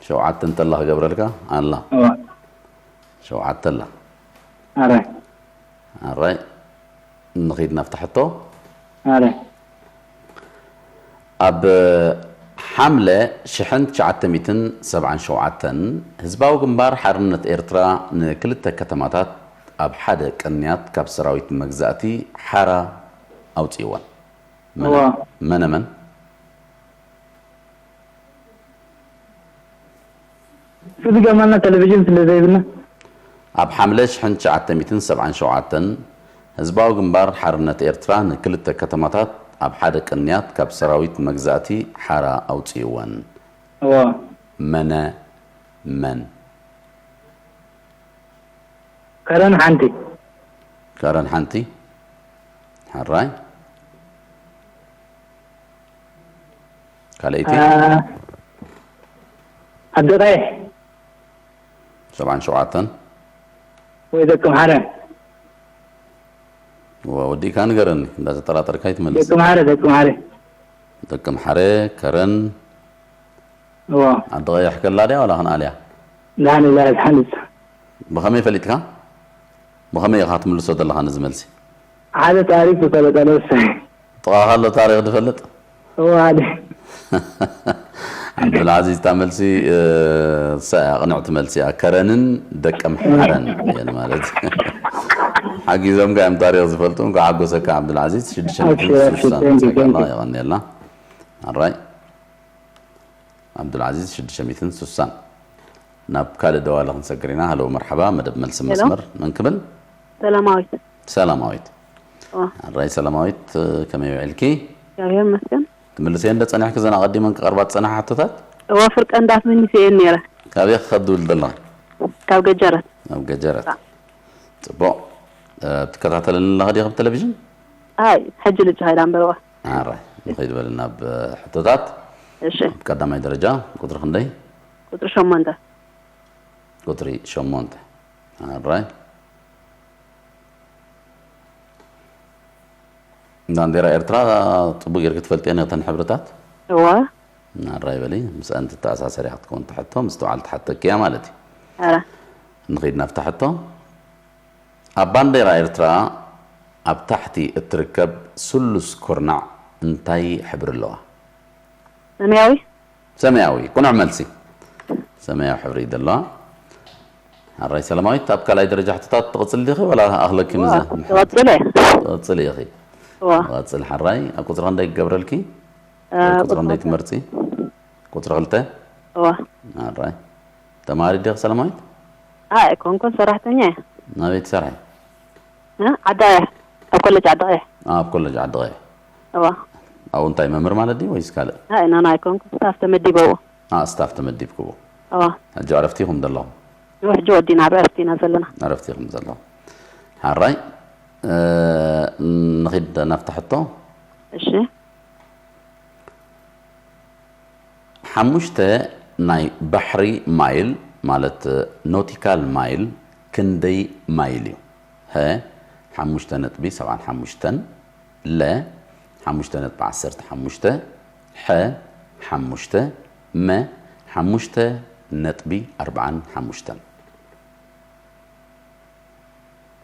ሸውዓተ እንተላ ክገብረልካ? ኣላ። እዋ። ሸውዓተ ኣላ። ኣረ። ኣራይ፣ ንኺድ ናብታ ሕቶ። ኣረ። ኣብ ሓምለ ሽሕን ትሽዓተ ሚእትን ሰብዓን ሸውዓተን ህዝባዊ ግንባር ሓርነት ኤርትራ ንክልተ ከተማታት ኣብ ሓደ ቅንያት ካብ ሰራዊት መግዛእቲ ሓራ ኣውጺእወን። መነ-፣ እዋ። መነ መን? እቲ ዝገርመና ቴሌቪዥን ስለ ዘይብልና። ኣብ ሓምለ ሽሕን ትሽዓተ ሚእትን ሰብዓን ሸውዓተን ህዝባዊ ግንባር ሓርነት ኤርትራ ንክልተ ከተማታት ኣብ ሓደ ቅንያት ካብ ሰራዊት መግዛእቲ ሓራ ኣውጺእወን። እዋ። መነ መን? ከረን ሓንቲ። ከረን ሓንቲ። ሕራይ። ካልኣይቲ? አ፣ ዓዲ ቀይሕ። ሰብዓን ሸውዓተን። ወይ ደቂ ምሓረ። ዋ፣ ወዲእካ ንገረኒ፣ እንዳተጠራጠርካ ኣይትመልስ። ደቂ ምሓረ፣ ደቂ ምሓረ። ደቂ ምሓረ፣ ከረን። እዋ። ዓዲ ቀይሕ ከላ ድያ ዋላ ክንኣልያ? ደሓን ኢላ እያ፣ ደሓን ኢላ። ብኸመይ ፈሊጥካ? ብኸመይ ኢኻ ትምልሶ ዘለኻ ነዚ መልሲ? ሓደ ታሪኽ ዝፈለጠ ኣሎ እሱ። ጥቓኻ ኣሎ ታሪኽ ዝፈልጥ? እዋ፣ ሓደ። ዓብዱልዓዚዝ፣ እታ መልሲ፣ እ፣ እሳ እያ ቅንዕቲ መልሲ እያ። ከረንን ደቂ ምሓረን እየን ማለት። ሓጊዞምካ እዮም ታሪኽ ዝፈልጡ። እንኳዕ ሓጎሰካ ዓብዱልዓዚዝ። ሽዱሽተ ሚእትን ስሳን ኣብሽር፣ ኣብሽር። Thank you, thank you። የቐንየልና። ኣራይ። ዓብዱልዓዚዝ ሽዱሽተ ሚእትን ስሳን። ናብ ካልእ ደዋለ ክንሰግር ኢና። ሃሎ መርሓባ፣ መደብ መልሲ ሄሎ። መስመር መን ክብል? ሰላማዊት። ሰላማዊት። ዋ። ኣራይ ሰላማዊት፣ ከመይ ውዒልኪ? እግዚኣብሔር ይመስገን። ትምልሰየን ዶ ጸኒሕኪ ዘን ኣቐዲመን ክቐርባ ዝጸንሓ ሕቶታት? እዋ ፍርቀ እንዳት ምኒሰየን ነይረ። ካበይ ክኸዱ ይብል ዘለኺ? ካብ ገጀረት። ኣብ ገጀረት። ጽቡቕ። እ፣ ትከታተለኒ ኣለኺ ዲኺ ብቴሌቪዥን? ኣይ ሕጂ ልጅ ኸይዳ እምበርዋ። ኣራይ ንኸይድ በል ናብ ሕቶታት። እሺ። ኣብ ቀዳማይ ደረጃ ቁጽሪ ክንደይ? ቁፅሪ ሸሞንተ። ቁፅሪ ሸሞንተ። ኣራይ ባንዴራ ኤርትራ ጽቡቅ ጌርኪ ትፈልጥየን እተን ሕብርታት? እዋ። ኣራይ በሊ ምስኣን ትተኣሳሰር እያ ክትከውን ትሕቶ ምስትውዓል ትሓተኪ እያ ማለት እዩ። ኣረ። ንኸይድ ናብታ ሕቶ። ኣብ ባንዴራ ኤርትራ ኣብ ታሕቲ እትርከብ ስሉስ ኩርናዕ እንታይ ሕብሪ ኣለዋ? ሰማያዊ። ሰማያዊ ቅኑዕ መልሲ። ሰማያዊ ሕብሪ እዩ ዘለዋ። ሓራይ ሰላማዊት ኣብ ካልኣይ ደረጃ ሕቶታት ትቕጽል ዲኺ ወላ ኣኽለኪ ምዘ ትቐጽለ። ትቕጽል ኢኺ። እዋ። ትቕጽል ሓራይ ኣብ ቁጽሪ ክንደይ ክገብረልኪ? እ፣ ወይ ቁጽሪ ቁጽሪ ክንደይ ክልተ። ትመርጺ? ቁጽሪ ክልተ። እዋ። ሓራይ ተማሪ ዲኺ ሰላማዊት? ኣይ ኣይኮንኩን ሰራሕተኛ እየ። ናበይ ትሰርሒ? እ፣ ዓዲ ቀይሕ ኣብ ኮሌጅ ዓዲ ቀይሕ። ኣብ ኮሌጅ ዓዲ ቀይሕ። እዋ። ኣብኡ እንታይ መምህር ማለት ድዩ ወይስ ካልእ? ኣይ ናና ኣይኮንኩን ስታፍ ተመዲበ ኣብኡ። ኣ ስታፍ ተመዲብክዎ። እዋ። ሕጂ ዕረፍቲ ኢኹም ዘለኹም? ሕጂ ወዲና ኣብ ዕረፍቲ ኢና ዘለና። ዕረፍቲ ኢኹም ዘለኹም። ሓራይ እ፣ ንኺድ ናብታ ሕቶ። እሺ። ሓሙሽተ ናይ ባሕሪ ማይል ማለት ኖቲካል ማይል ክንደይ ማይል እዩ? ሀ ሓሙሽተ ነጥቢ ሰብዓን ሓሙሽተን፣ ለ ሓሙሽተ ነጥቢ ዓሰርተ ሓሙሽተ፣ ሐ ሓሙሽተ፣ መ ሓሙሽተ ነጥቢ ኣርብዓን ሓሙሽተን።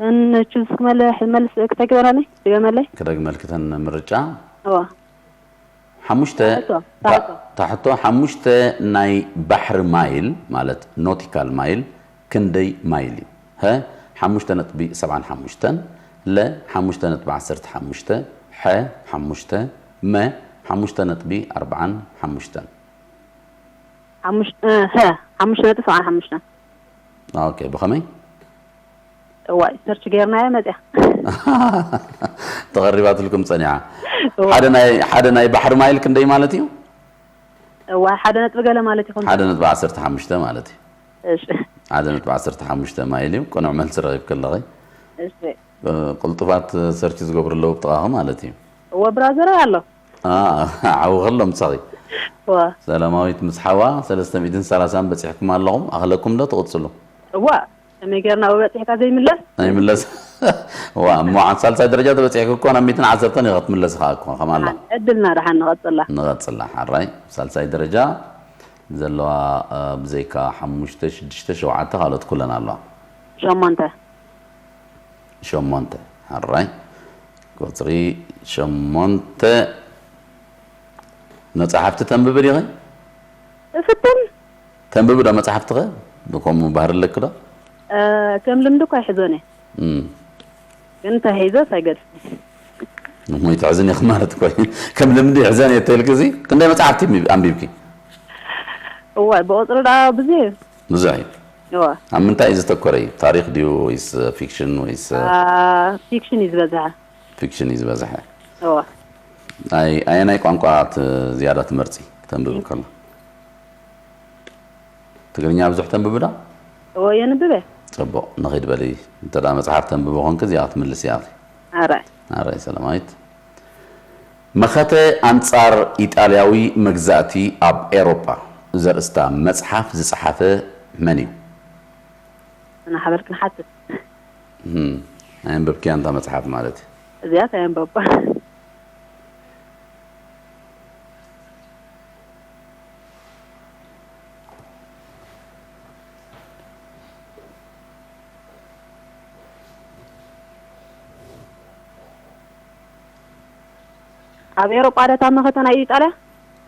እን ቹዝ ክመለ መልስ ክተግበረኒ ድገመለይ። ክደግመልክተን ምርጫ እዋ። ሓሙሽተ ታሕቶ፣ ታሕቶ። ታሕቶ ሓሙሽተ ናይ ባሕሪ ማይል ማለት ኖቲካል ማይል ክንደይ ማይል እዩ? ሀ ሓሙሽተ ነጥቢ ሰብዓን ሓሙሽተን፣ ለ ሓሙሽተ ነጥቢ ዓሰርተ ሓሙሽተ፣ ሐ ሓሙሽተ፣ መ ሓሙሽተ ነጥቢ ኣርብዓን ሓሙሽተን። ሓሙሽተ ሀ ሓሙሽተ ነጥቢ ሰብዓን ሓሙሽተን። ኦኬ ብኸመይ? እዋይ ሰርች ጌርናዮ መፅያ። ተቐሪባትልኩም ጸኒሓ። እዋ። ሓደ ናይ ሓደ ናይ ባሕሪ ማይል ክንደይ ማለት እዩ? እዋይ ሓደ ነጥቢ ገለ ማለት ይኹን። ሓደ ነጥቢ ዓሰርተ ሓሙሽተ ማለት እዩ። እሺ። ሓደ ነጥቢ ዓሰርተ ሓሙሽተ ማይል እዩ። ቅኑዕ መልሲ ረኺብኪ ኣለኺ። እሺ። እ፣ ቅልጡፋት ሰርች ዝገብሩ ኣለዉ ብጥቓኺ ማለት እዩ። እወ ብራዘር ኣሎ። ኣ፣ ሓዊ ከሎ ምሳኺ። እዋ። ሰላማዊት ምስ ሓዋ ሰለስተ ሚእትን ሰላሳን በጺሕኩም ኣለኹም። ኣኽለኩም ዶ ትቕጽሉ? እዋ ከመይ ጌርና ብበፂሕካ ዘይምለስ? ኣይምለስ። ዋ፣ እሞ ኣብ ሳልሳይ ደረጃ ተበጺሕኪ እኮ ናብ ሚእትን ዓሰርተን ኢኻ ክትምለሲ ከኣ እኮ፣ ከም ኣላ። ዕድልና ደሓን ንቐጽላ። ንቐጽላ፣ ሓራይ። ሳልሳይ ደረጃ ዘለዋ፣ እ፣ ብዘይካ ሓሙሽተ፣ ሽዱሽተ፣ ሸውዓተ ካልኦት ኩለን ኣለዋ። ሸሞንተ። ሸሞንተ፣ ሓራይ። ቁጽሪ ሸሞንተ። መጻሕፍቲ ተንብቢ ዲኺ? እፍትን። ተንብቢ ዶ መጻሕፍቲ ኸ? ብከምኡ ባህሪ ኣለኪ ዶ? እ፣ ከም ልምዲ እኳ ኣይሕዞን እየ። እም። ግን እንተሒዘስ ኣይገድፍን። እሞ ይትሕዝን ኢኺ ማለት እኮ እዩ። ከም ልምዲ ይሕዘን እየ ተልኪ እዚ? ክንደይ መጻሕፍቲ ኣንቢብ-፣ ኣንቢብኪ? እዋይ፣ ብቑጽሪ ደኣ ብዙሕ እዩ። ብዙሕ እዩ። እዋ። ኣብ ምንታይ እዩ ዘተኮረ እዩ? ታሪኽ ድዩ ወይስ ፊክሽን ወይስ? አ፣ ፊክሽን እዩ ዝበዝሐ። ፊክሽን እዩ ዝበዝሐ። እዋ። ኣይ-፣ ኣየናይ ቋንቋ ት-፣ ዝያዳ ትመርጺ ክተንብቢ ከሎ? ትግርኛ ብዙሕ ተንብቢ ዶ? እዎ፣ የንብብ እየ። ጽቡቕ፣ ንኺድ በሊ። እንተ ደኣ መጽሓፍ ተንብቢ ኾንኪ፣ እዚኣ ክትምልሲ ኢኺ። ኣራይ። ኣራይ፣ ሰላማዊት። መኸተ ኣንጻር ኢጣልያዊ መግዛእቲ ኣብ ኤውሮጳ ዘርእስታ መጽሓፍ ዝጸሓፈ መን እዩ? ንሓበል ክንሓትት። እም፣ ኣየንበብክያን እታ መጽሓፍ ማለት እዩ። እዚኣ ኣየንበብኳ። ኣብ ኤውሮጳ ዶ እታ መኸተ ናይ ኢጣልያ?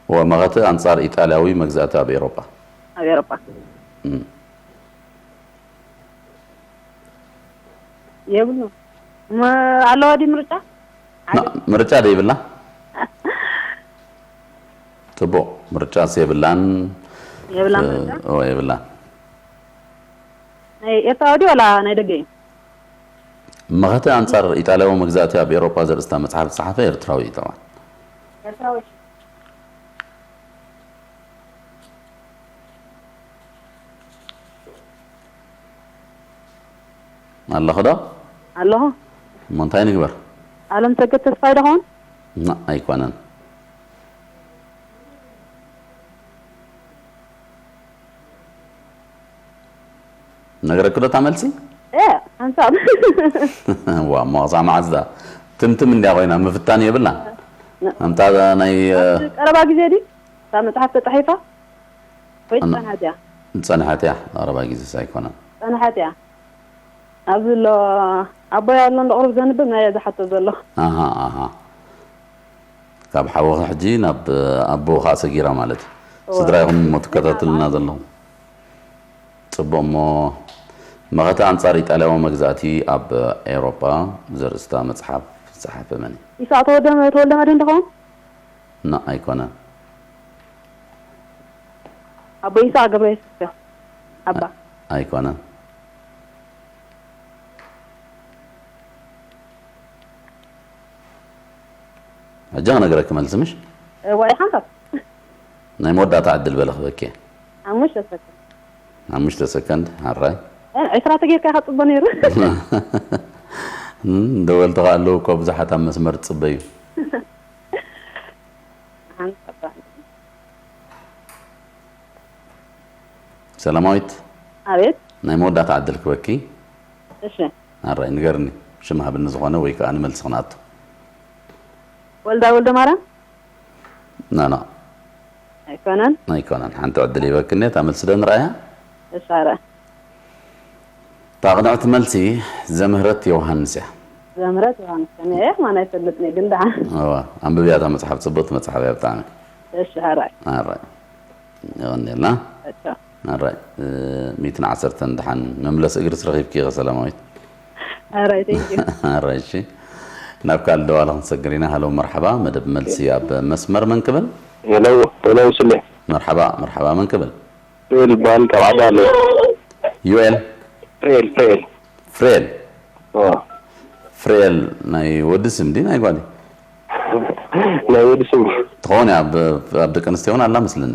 ወመኸተ ኣንጻር ኢጣልያዊ መግዛእቲ ኣብ ኤውሮጳ። ኣብ ኤውሮጳ። እም። የብሉ። ም-፣ ኣለዋ ድዩ ምርጫ? ና-፣ ምርጫ ዶ ይብላ? ጽቡቕ፣ ምርጫስ የብላን። የብላን እ፣ ምርጫ? ኦ፣ የብላን። ኤርትራዊ ድዩ ዋላ ናይ ደገ እዩ? መኸተ ኣንጻር ኢጣልያዊ መግዛእቲ ኣብ ኤውሮጳ ዘርእስታ መጽሓፍ ዝጸሓፈ ኤርትራዊ እዩ ጠባን። ኤርትራዊ። ኣለኹ ዶ? ኣለኹ። እሞ እንታይ ንግበር? ኣለም ሰገድ ተስፋይ ዶ ኸውን? ና፣ ኣይኮነን። ነገረኪ ዶ እታ መልሲ? እ፣ ሓንሳብ። ዋ፣ እሞ ክሳዕ መዓዝ ደኣ? ትምትም እንድያ ኮይና፣ ምፍታን የብላን። ነ- ኣምታ ናይ፣ እ፣ ቀረባ ግዜ ድዩ? እታ መጽሓፍ ተጻሒፋ? ወይ ኣነ- ዝጸንሐት እያ? ዝጸንሐት እያ፣ ቀረባ ግዜስ ኣይኮነን። ዝጸንሐት እያ። ኣብዚ ኣሎ፣ ኣቦይ ኣሎ እንዶ ቁሩብ ዘንብብ ናይ ዝሓቶ ዘሎ። ኣሃ፣ ኣሃ። ካብ ሓውኺ ሕጂ ናብ ኣቦኻ ሰጊራ ማለት እዩ። እወ። ስድራ ኢኹም እሞ ትከታተሉና ዘለኹም። ጽቡቕ እሞ፣ መኸተ ኣንጻር ኢጣልያዊ መግዛእቲ ኣብ ኤውሮጳ ዘርእስታ መጽሓፍ ዝጸሓፈ መን እዩ? ይስሐቅ ተወልደ፣ ተወልደ መድህን ዶ ኸውን? ና፣ ኣይኮነን። ኣቦ ይስሐቅ ገብረ የሱስ ዶ? ኣባ። ኣይኮነን። ሕጂ ክነግረኪ መልሲ ምሽ? እዋይ፣ ሓንሳብ። ናይ መወዳእታ ዕድል በለ ክበኪ። ሓሙሽተ ሰከንድ። ሓሙሽተ ሰከንድ፣ ሓራይ። እ፣ ዕስራ ተጌርካ ኢኻ ትጽቦ ነይሩ። እም፣ ደወልቲ ከ ኣለዉ እኮ ብዙሓት ኣብ መስመር ትጽበዩ። ሓንሳብ። ሰላማዊት። ኣቤት። ናይ መወዳእታ ዕድል ክበኪ። እሺ። ኣራይ ንገርኒ። ሽም ሃብኒ ዝኾነ ወይ ከኣ ንመልሲ ክንኣቱ። ወልዳ ወልደ ማርያም? ና፣ ና። ኣይኮነን? ኣይኮነን። ሓንቲ ዕድል ይበክኒ፣ እታ መልሲ ዶ ንርኣያ? እሺ፣ ኣረ። እታ ቅንዕቲ መልሲ ዘምህረት ዮሃንስ እያ። ዘምህረት ዮሃንስ፣ ከመይ እያ? ማን ኣይፈልጥን እየ፣ ግን ደሓን። እዋ፣ ኣንብብያ እታ መጽሓፍ፣ ጽብቕቲ መጽሓፍ እያ ብጣዕሚ። እሺ፣ ኣራይ። ኣራይ። የቐንየልና። ኣራይ፣ እ፣ ሚእትን ዓሰርተን ደሓን መምለሲ እግርስ ረኺብኪ ኢኺ ሰላማዊት። ኣራይ፣ thank you። ኣራይ፣ እሺ። ናብ ካልእ ደዋሊ ክንሰግር ኢና። ሃሎ፣ መርሓባ። መደብ መልሲ ኣብ መስመር መን ክብል? ሄሎ፣ ሄሎ፣ ስለ። መርሓባ፣ መርሓባ። መን ክብል? ዩኤል ይበሃል፣ ካብ ዓዲ ኣሎ። ዩኤል? ፍሬል፣ ፍሬል። ፍሬል? ዋ። ፍሬል ናይ ወዲ ስም ድዩ ናይ ጓል እዩ? ናይ ወዲ ስም እዩ። ትኸውን እያ፣ ኣብ፣ ኣብ ደቂ ኣንስትዮ እውን ኣላ መስለኒ።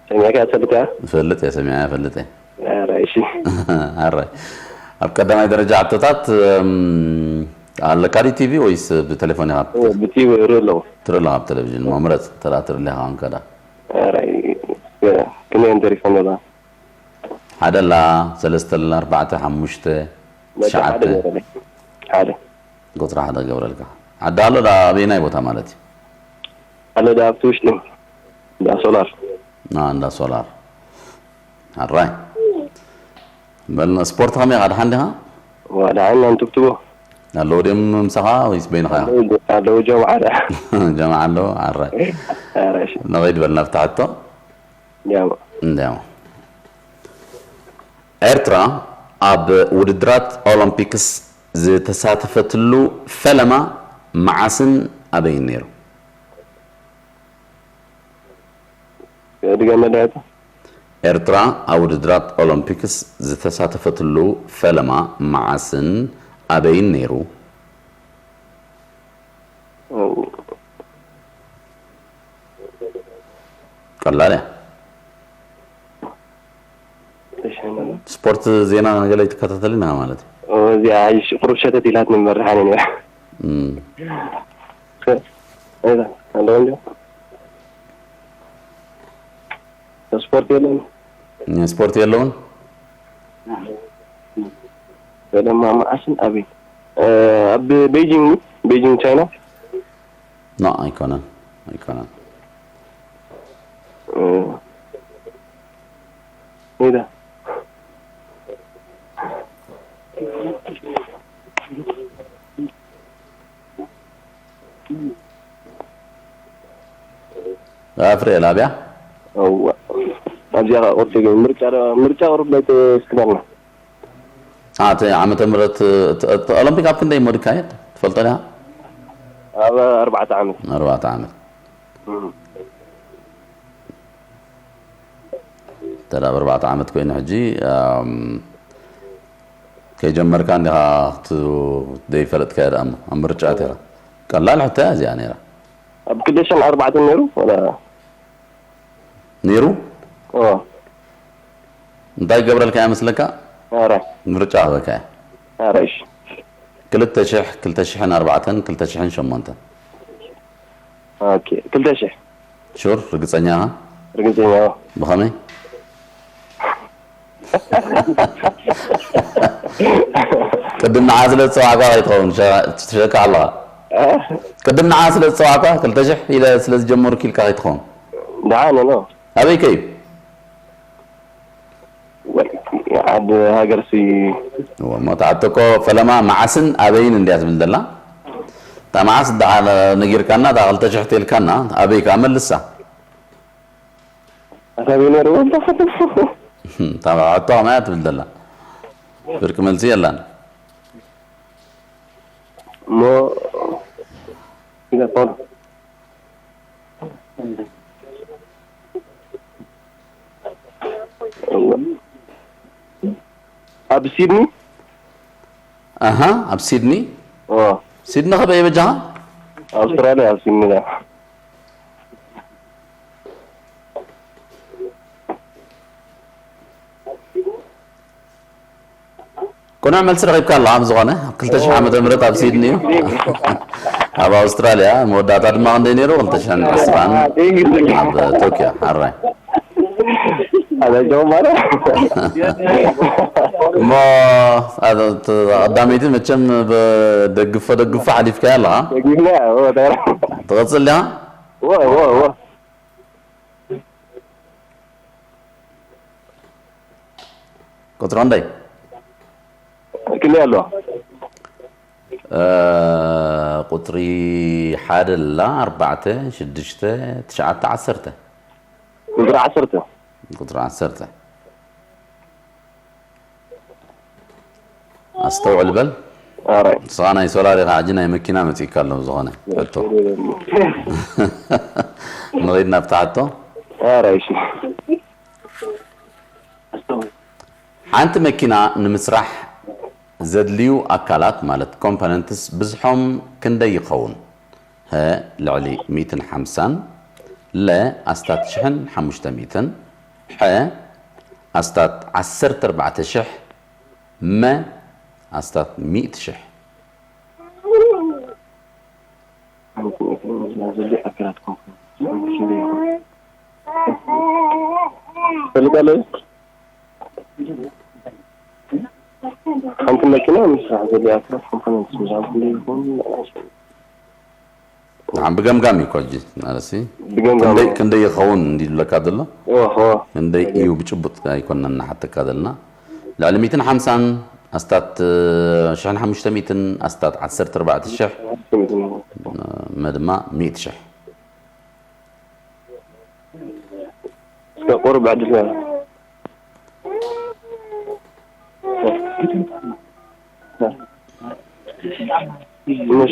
ሰሚዕካ ትፈልጥ እያ? እፈልጥ እየ፣ ሰሚዐ እፈልጥ እየ። ኧረ፣ እሺ። ኣረ፣ ኣብ ቀዳማይ ደረጃ ሕቶታት፣ እም፣ ኣለካ ድዩ ቲቪ ወይስ ብቴሌፎን ኢኻ? ኦ፣ ብቲቪ እርኢ ኣለኹ። ትርኢ ኣለኻ ኣብ ቴሌቪዥን፣ እሞ ምረጽ፣ እንተ ደኣ ትርኢ ኣለኻ፣ እንከ ደኣ። ኧረ፣ ክንደየን ተሪፈን ኣለዋ? ሓደ ኣላ፣ ሰለስተ ኣላ፣ ኣርባዕተ፣ ሓሙሽተ፣ በቃ፣ ሓደ ትሽዓተ። ገብረለይ። ሓደ። ቁጽሪ ሓደ ገብረልካ። ዓዲ ኣሎ ዳ ኣበየናይ ቦታ ማለት እዩ? ኣሎ ዳ ኣብቲ ውሽጢ። እንዳ ሶላር። ና፣ እንዳ ሶላር። ኣራይ። በል፣ ስፖርት ከመይ ኢኻ? ደሓን ዲኻ? ዋ፣ ደሓን፣ ኣንቱብትቦ። ኣለዉ ድዮም ምሳኻ ወይስ በይንኻ? ኣለዉ፣ ኣለዉ፣ ጀምዓ ዳ። ጀምዓ ኣለዉ? ኣራይ። ኣራይ፣ እሺ። ንኸይድ በል ናብቲ ሕቶ። ጀምዓ። እንዲያው። ኤርትራ ኣብ ውድድራት ኦሎምፒክስ ዝተሳተፈትሉ ፈለማ መዓስን ኣበይን ነይሩ? ድገመለይ እታ። ኤርትራ ኣብ ውድድራት ኦሎምፒክስ ዝተሳተፈትሉ ፈለማ መዓስን ኣበይን ነይሩ? ቀላል እያ። እሺ፣ ስፖርት ዜና ገለ ኣይትከታተልን ኢኻ ማለት እዩ? ኦ፣ እዚኣ ሕጂ ቁሩብ ሸተት ኢላትኒ መርሓኒ ነይራ። እም። ከ-፣ እዛ፣ ኣለዎ እንዲያ። ስፖርት የለን። ስፖርት የለውን? ፈለማ መዓስን ኣበይ? እ፣ ኣብ ቤጂንግ፣ ቤጂንግ ቻይና? ኖ፣ ኣይኮነን፣ ኣይኮነን። እ፣ ሜዳ። ኣፍሬል ኣብያ? እዋ። ኣብዚኣ ኸኣ ቁርሲ ግን ምርጫ ዶ-፣ ምርጫ ቁሩብ ናይ ተስክፈልና። አ፣ እቲ ዓመተ ምህረት፣ እቲ፣ እቲ ኦሎምፒክ ኣብ ክንደይ እሞ ድካየድ? ትፈልጦ ዲኻ? ኣብ ኣርባዕተ ዓመት። ኣርባዕተ ዓመት። እም። እንተ ደኣ ብ ኣርባዕተ ዓመት ኮይኑ ሕጂ፣ ኣም፣ ከይጀመርካ እንዲኻ ዘይፈለጥካዮ ደኣ እሞ ኣብ ምርጫ ኣቲኻ። ቀላል ሕቶ እያ እዚኣ ነይራ። ኣብ ክልተ ሽሕን ኣርባዕተን ነይሩ ወላ ነይሩ ኦ እንታይ ገብረልካ እያ መስለካ? ኣረ ምርጫ ኣበካ እያ። ኣረ እሺ ክልተ ሽሕ፣ ክልተ ሽሕን ኣርባዕተን፣ ክልተ ሽሕን ሸሞንተን። ኦኬ ክልተ ሽሕ ሹር ርግጸኛ ኢኻ? ርግጸኛ እየ። ብኸመይ? ቅድም ንዓ ስለ ዝጸዋዕካ ከይትኸውን ትሸ- ትሸካ ኣለኻ። ቅድም ንዓ ስለ ዝጸዋዕካ ክልተ ሽሕ ኢለ ስለ ዝጀመርኩ ኢልካ ከይትኸውን። ደሓን ኖ ኣበይ ከዩ? ዓዲ ሃገር ሲ እሞ ተዓቶ እኮ ፈለማ መዓስን ኣበይን እንድያ ትብል ዘላ። እታ መዓስ ደኣ ነጊርካና እታ ክልተ ሽሕ ተልካና ኣበይ ከኣ መልሳ። ኣታበይ ነይሩ እታ ሕቶ ከማያ ትብል ዘላ። ፍርቂ መልሲ የላን። እሞ ኢዛ ፓውሎ ኣብ ሲድኒ ኣሃ ኣብ ሲድኒ ኦ ሲድኒ ከበየ በጃኻ ኣውስትራልያ ኣብ ሲድኒ ዳ ቅኑዕ መልሲ ረኺብካ ኣለኻ። ብዝኾነ ኣብ ክልተ ሽሕ ዓመተ ምህረት ኣብ ሲድኒ እዩ ኣብ ኣውስትራልያ መወዳእታ ድማ ክንደይ ነይሩ ክልተ ሽሕን ዕስራን ኣብ ቶኪዮ ሓራይ ኣበጀው ማለት እሞ ቀዳመይቲ መቸም ደግፎ ደግፎ ሓሊፍካያ ኣለኻ። ደግፍና ወ ትቐጽል ዲኻ? ወ ወ ቁጽሪ ክንደይ? ክንደይ ኣለዋ? ቁጽሪ ሓደ ኣላ ኣርባዕተ ሽዱሽተ ትሽዓተ ዓሰርተ ቁጽሪ ዓሰርተ ቁጽሪ ዓሰርተ ኣስተውዕል በል። ኣራይ ንስኻ ናይ ሶላር ኢኻ ሕጂ ናይ መኪና መጺእካ ኣሎ ብዝኾነ ሕቶ ንኸይድ ናብታ ሕቶ ኣራይ እሺ ሓንቲ መኪና ንምስራሕ ዘድልዩ ኣካላት ማለት components ብዝሖም ክንደይ ይኸውን? ሀ ልዕሊ ሚእትን ሓምሳን፣ ለ ኣስታት ሽሕን ሓሙሽተ ሚእትን፣ ሐ ኣስታት ዓሰርተ ኣርባዕተ ሽሕ፣ መ ኣስታት ሚእቲ ሽሕ። ፈልጣለይ ሓንቲ መኪና ምስራሕ ዘድልያ ኣካላት ኮምፖነንትስ ምዝሓም ክንደይ ይኸውን? ንዓም ብገምጋም እዩ ኮጂ ማለሲ ብገምጋም ክንደይ ይኸውን እንዲ ዝብለካ ዘሎ ኦሆ ክንደይ እዩ ብጭቡጥ ኣይኮነን ንሓተካ ዘለና ልዕሊ ሚእትን ሓምሳን ኣስታት ሽሕን ሓሙሽተ ሚእትን ኣስታት ዓሰርተ ኣርባዕተ ሽሕ መ ድማ ሚእቲ ሽሕ እስከ ቁሩብ ዕድል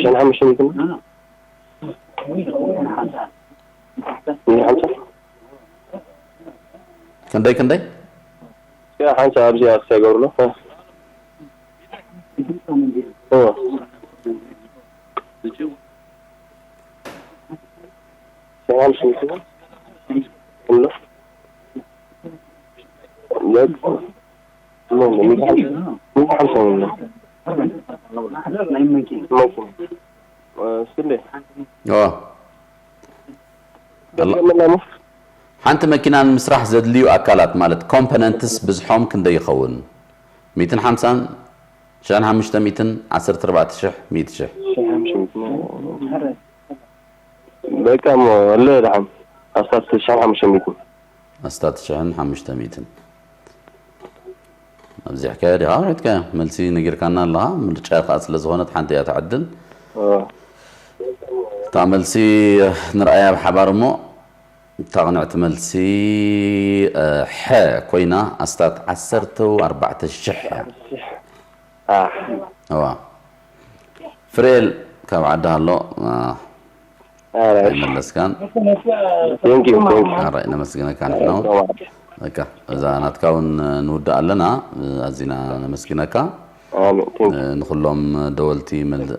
ሽሕን ሓሙሽተ ሚእትን ሓምሳ ክንደይ ክንደይ ሓንሳ ኣብዚኣ ክሳይ ገብርሎ ሓንቲ መኪና ንምስራሕ ዘድልዩ ኣካላት ማለት components ብዝሖም ክንደይ ይኸውን? ሚእትን ሓምሳን፣ ሽሕን ሓሙሽተ ሚእትን፣ ዓሰርተ ኣርባዕተ ሽሕ፣ ሚእቲ ሽሕ። በቃ እሞ ኣለ ደሓን ኣስታት ሽሕን ሓሙሽተ ሚእትን ኣስታት ሽሕን ሓሙሽተ ሚእትን ኣብዚሕካዮ ዲኻ ኣውሒድካዮ መልሲ ነጊርካና ኣለኻ ምርጫ ከዓ ስለ ዝኾነት ሓንቲ እያ ትዕድል እታ መልሲ ንርኣያ ብሓባር እሞ እታ ቅንዕቲ መልሲ ሐ ኮይና ኣስታት ዓሰርተ ኣርባዕተ ሽሕ እያ እዋ ፍሬል ካብ ዓዲ ሃሎ ኣይመለስካን ኣራይ ነመስግነካ ንሕና እውን በቃ እዛ ናትካ እውን ንውዳእ ኣለና ኣዚና ነመስግነካ ኣሎ። ንኩሎም ደወልቲ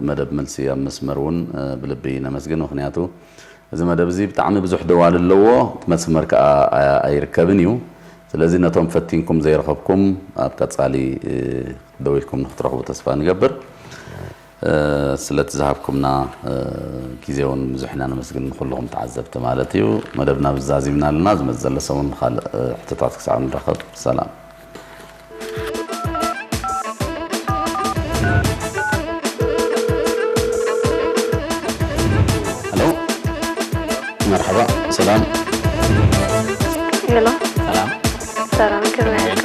መደብ መልሲ ኣብ መስመር እውን ብልቢ ነመስግን። ምክንያቱ እዚ መደብ እዚ ብጣዕሚ ብዙሕ ደዋል ኣለዎ፣ እቲ መስመር ከዓ ኣይርከብን እዩ። ስለዚ ነቶም ፈቲንኩም ዘይረኸብኩም ኣብ ቀፃሊ ደዊልኩም ንክትረኽቡ ተስፋ ንገብር። ስለቲ ዝሃብኩምና ግዜ እውን ብዙሕ ኢና ነመስግን፣ ንኩልኹም ተዓዘብቲ ማለት እዩ። መደብና ብዛዚምና ኣለና። ዝመፅእ ዘሎ ሰሙን ብካልእ ሕቶታት ክሳብ ንራኸብ ሰላም። ሄሎ፣ መርሓባ፣ ሰላም። ሄሎ፣ ሰላም። ሰላም፣ ከመይ